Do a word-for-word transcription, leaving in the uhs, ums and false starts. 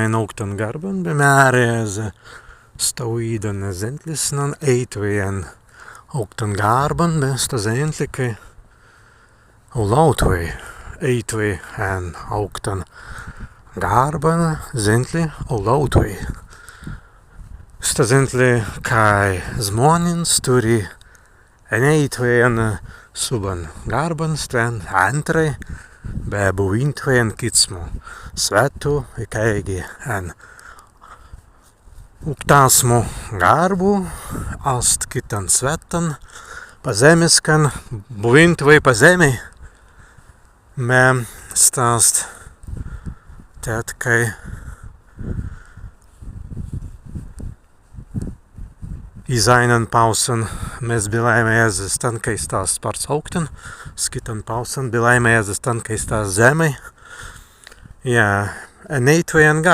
en aūktan garban, be mēri ezze stawīdan zentlisnan ēitwei en aūktan garban, be sta zentli, kāi aulaūtwei ēitwei en aūktan garban, zentli aulaūtwei. Sta zentli, kāi zmānins turri enēitwei en subban garban, stwen ēntrai, be buwīntwei en kitsmu swētu, ikāigi en aūktasmu garbu, ast kitan swētan, pa zemmiskan, buwīntwei pa zemmi. Be sta ast tēt, kāi iz aīnan pāusan mes bilāimai ezze stan, kāi sta ast spārts aūktan, iz kitan pāusan bilāimai ezze stan, kāi sta ast zemmai. Jā, enēitwei en garban.